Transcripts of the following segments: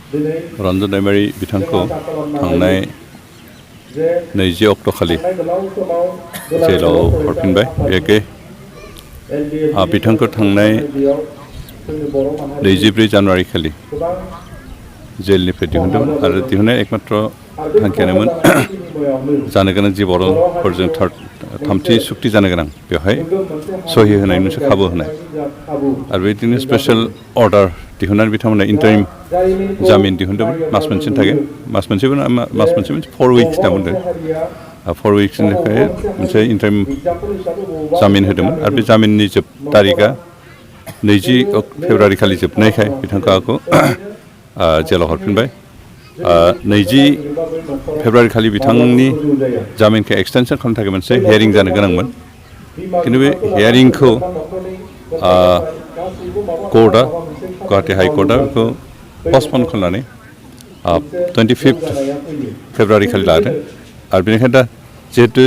रन्जन दैमारि बिथांखौ थांनाय 20 अक्ट' खालि जेलाव हरफिनबाय बेखे बिथांखौ थांनाय 24 जानुवारि खालि जेलनिफ्राय दिहुनदोंमोन आरो दिहुननाय एकमात्र थांखियानोमोन जानो गोनां जि बर'फोरजों थामथि सुक्ति जानो गोनां बेवहाय सहि होनायनि मोनसे खाबु होनाय आरो बेदिनो स्पेशल अर्डार दिहुननानै बिथांमोना इन्टारिम जामिन दिहुनदोंमोन मास मोनसेनि थाखाय मास मोनसे 4 उइक्स होनना बुंदों 4 उइक्सनिफ्राय मोनसे इन्टारिम जामिन होदोंमोन आरो बे जामिननि तारिखआ 20 फेब्रुवारि खालि जोबनायखाय बिथांखौ आंखौ जेलाव हरफिनबाय 20 फेब्रुवारि खालि बिथांनि जामिनखौ एक्सटेनसन खालामनो थाखाय मोनसे हियारिं जानो गोनांमोन खिन्थु बे हियारिंखौ कोर्टआ गुवाहाटी हाइकर्टआ बेखौ पस्टपन खालामनानै 25 फेब्रुवारि खालि लादों आरो बेनिखायनो दा जिहेतु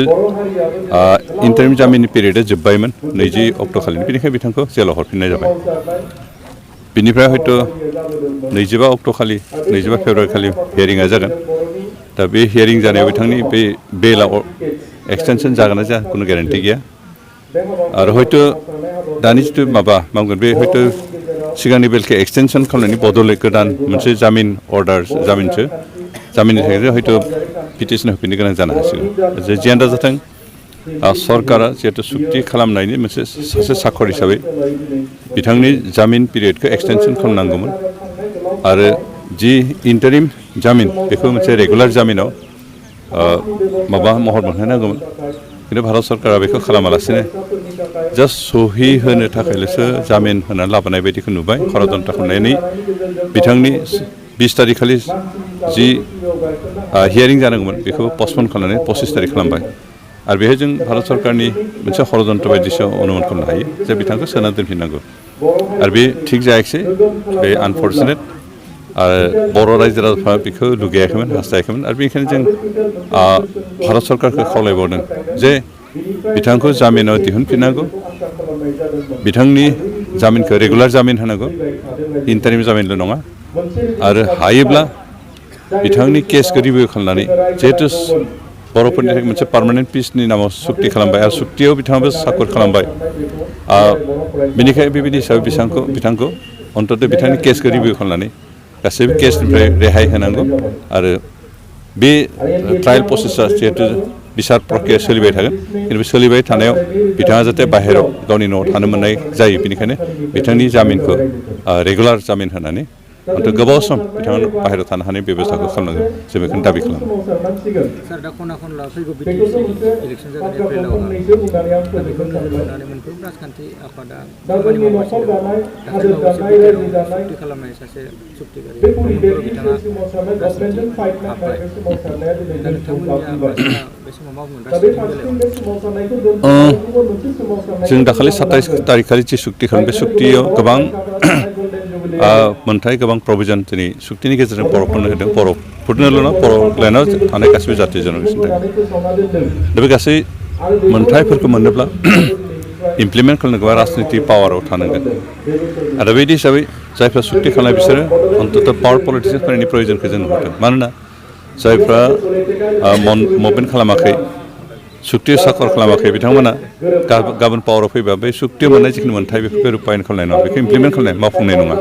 इन्टारिम जामिननि पिरियडआ जोब्बायमोन 20 अक्ट' खालिनि बेनिखायनो बिथांखौ जेलाव हरफिननाय जाबाय बिनिफ्राय हयथ' 25 अक्ट' खालि 25 फेब्रुवारि खालि हियारिंआ जागोन दा बे हियारिं जानायाव बिथांनि बे बेला एक्सटेनसन जागोन ना जाया खुनु ग्यारेन्टि गैया आरो हयथ' दानि जिथु माबा मावगोन बे हयथ' सिगांनि बेलखौ एक्सटेनसन खालामनायनि बदलै गोदान मोनसे जामिन अर्डार जामिननि थाखाय हयथ' पिटिसन होफिननो गोनां जानो हासिगौ जियानो जाथों सरकारा जिहेतु सुक्ति खालामनायनि मोनसे सासे साखर हिसाबै बिथांनि जामिन पिरियडखौ एक्सटेनसन खालामनांगौमोन आरो जि इन्टारिम जामिन बेखौ मोनसे रेगुलार जामिनाव माबा महर मोनहोनांगौमोन खिन्थु भारत सरकारा बेखौ खालामालासिनो जास्ट सहि होनो थाखायल'सो जामिन होनानै लाबोनाय बायदिखौ नुबाय षड़यन्त्र खालामनानै बिथांनि 20 तारिख खालि जि हियारिं जानांगौमोन बेखौ पस्टपन खालामनानै 25 तारिख खालामबाय आरो बेहाय जों भारत सरकारनि मोनसे षड़यन्त्र बायदिसो अनुमान खालामनो हायो जे बिथांखौ सोना दोनफिननांगौ आरो बे थिग जायाखिसै बे आनफर्चुनेट आरो बर' रायजो राजाफ्रा बेखौ लुगैयाखैमोन हास्थायाखैमोन आरो बेनिखायनो जों भारत सरकारखौ खावलायबावदों जे बिथांखौ जामिनाव दिहुनफिननांगौ बिथांनि जामिनखौ रेगुलार जामिन होनांगौ इन्टारिम जामिनल' नङा आरो हायोब्ला बिथांनि केसखौ रिभिउ खालामनानै जिहेतु बर'फोरनि थाखाय मोनसे पार्मानेन्ट पिसनि नामाव सुक्ति खालामबाय आरो सुक्तियाव बिथाङाबो साखर खालामबाय बेनिखायनो बेबायदि हिसाबै बिथांखौ अन्तत बिथांनि केसखौ रिभिउ खालामनानै गासैबो केसनिफ्राय रेहाय होनांगौ आरो बे ट्रायल प्रसेसा जिहेतु बिसार प्रक्रिया सोलिबाय थागोन खिन्थु सोलिबाय थानायाव बिथाङा जाहाथे बाहेरायाव गावनि न'आव थानो मोननाय जायो बेनिखायनो बिथांनि जामिनखौ रेगुलार जामिन होनानै गोबाव सम बिथाङा बाहेरायाव थानो हानाय बेबस्थाखौ खालामनांगोन जों बेखौनो दाबि खालामो सार दा खना खनला फैगौ बिटिसि इलेक्सन जागोन एप्रिलाव दा बेखौ नोजोर बोनानै मोनफ्रोम राजखान्थि आफादा खामानि मावगासिनो दाखालिबावैसो बिटिआरआव सुक्ति खालामनाय सासे सुक्तिगिरि बिथाङा राजनिथिक हाबबाय दा नोंथांमोननिया बे समाव मा बुंगोन राजनिथिक जों दाखालि 27 तारिख खालि जि सुक्ति खालामो बे सुक्तियाव गोबां मोनथाय गोबां प्रभिजन दिनै सुक्तिनि गेजेरजों बर'फोरनो होदों बर'फोरनोल' नङा बर'लेण्डआव थानाय गासैबो जाथि जन'गोष्ठिनि थाखाय दा बे गासै मोनथायफोरखौ मोननोब्ला इमप्लिमेन्ट खालामनोबा राजनितिक पावाराव थानांगोन आरो बेबायदि हिसाबै जायफ्रा सुक्ति खालामनाय बिसोरो अन्तत पावार पलिटिक्स फैनायनि प्रयोजनखौ जों नुहरदों मानोना जायफ्रा मुभमेन्ट खालामाखै सुक्ति साखर खालामाखै बिथांमोना गाबोन पावाराव फैबा बे सुक्ति मोननाय जिखुनु मोन्थाय बेफोरखौ रुपायन खालामनाय नङा बेखौ इमप्लिमेन्ट खालामनाय मावफुंनाय नङा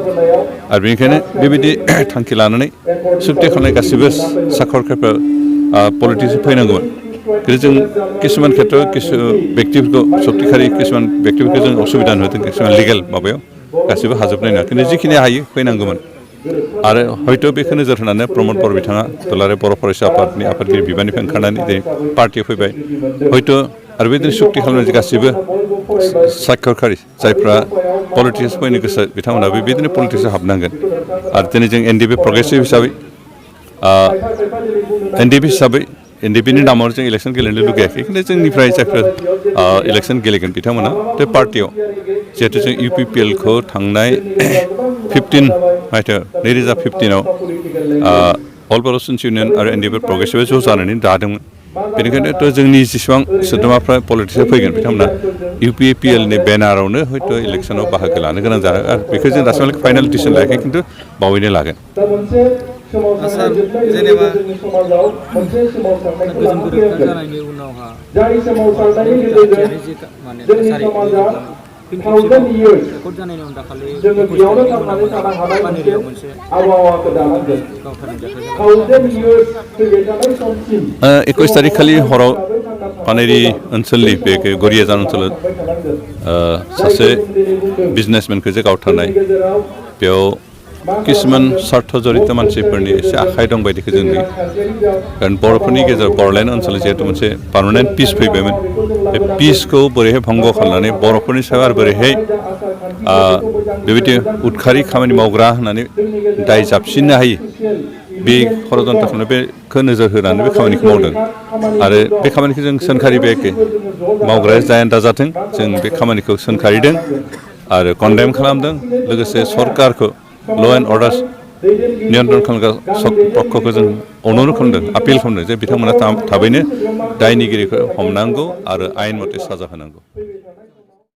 आरो बेनिखायनो बेबायदि थांखि लानानै सुक्ति खालामनाय गासैबो साखरफोर पलिटिक्स फैनांगौमोन खिन्थु जों किसुमान खेथ्रआव किसु बेक्तिफोरखौ सुक्तिखारि किसुमान बेक्तिफोरखौ जों असुबिदा नुदों किसुमान लिगेल माबायाव गासैबो हाजोबनाय नङा खिन्थु जिखिनि हायो फैनांगौमोन आरो हयथ' बेखौ नोजोर होनानै प्रमद बर' बिथाङा दुलाराय बर' फरायसा आफादनि आफादगिरि बिबाननिफ्राय ओंखारनानै दिनै पार्टियाव फैबाय हयथ' आरो बेदिनो सुक्ति खालामनाय गासैबो साखरखारि जायफ्रा पलिटिक्स फैनो गोसो बिथांमोनाबो बेबायदिनो पलिटिक्सआव हाबनांगोन आरो दिनै जों एनडिपि प्रग्रेसिभ हिसाबै एनडिपिनि नामाव जों इलेक्सन गेलेनो लुगैयाखै खिन्थु जोंनिफ्राय जायफोर इलेक्सन गेलेगोन बिथांमोना बे पार्टियाव जिहेतु जों इउपिपिएलखौ थांनाय 15 मायथाइयाव 2015आव अल बर' स्टुडेन्टस इउनियन आरो एनडिपि प्रग्रेसिभआ ज' जानानै दादोंमोन बेनिखायनोथ' जोंनि जेसेबां सोद्रोमाफ्रा पलिटिक्सआव फैगोन बिथांमोना UPAPLनि बेनारावनो हयथ' इलेक्सनाव बाहागो लानो गोनां जागोन आरो बेखौ जों दासिमहालागै फाइनाल डिसिसन लायाखै खिन्थु बावैनो लागोन। सार जेनेबा गोजोन गोरोबथा जानायनि उनावहा जाथियारि जे माने थासारि फिन खेबसेबाव रेकर्ड जानायनि उनाव दाखालि 21 पानेरियाव मोनसे गावथारनाय जाथाय जाबाय। 21 तारिख खालि हराव पानेरि ओनसोलनि बे गरियाजान ओनसोलाव सासे बिजनेसमेनखौ जे गावथारनाय बेयाव किसुमान स्वार्थ जड़ित मानसिफोरनि एसे आखाइ दं बायदिखौ जों नुयो कारण बर'फोरनि गेजेराव बर'लेण्ड ओनसोलाव जिहेतु मोनसे पार्मानेन्ट पिस फैबायमोन बे पिसखौ बोरैहाय भंग खालामनानै बर'फोरनि सायाव आरो बोरैहाय बेबायदि उदखारि खामानि मावग्रा होननानै दाय जाबसिननो हायो बे षड़यन्त्र खालामनाय बेखौ नोजोर होनानै बे खामानिखौ मावदों आरो बे खामानिखौ जों सोंखारिबायाखै मावग्राया जायानो दाजाथों जों बे खामानिखौ सोंखारिदों आरो कन्डेम खालामदों लोगोसे सरकारखौ ल' एन्ड अर्डार नियन्त्रण खालामग्रा पक्षखौ जों अनुर'ध खालामदों आपिल खालामदों जे बिथांमोना थाबैनो दायनिगिरिखौ हमनांगौ आरो आयेन मथे साजा होनांगौ।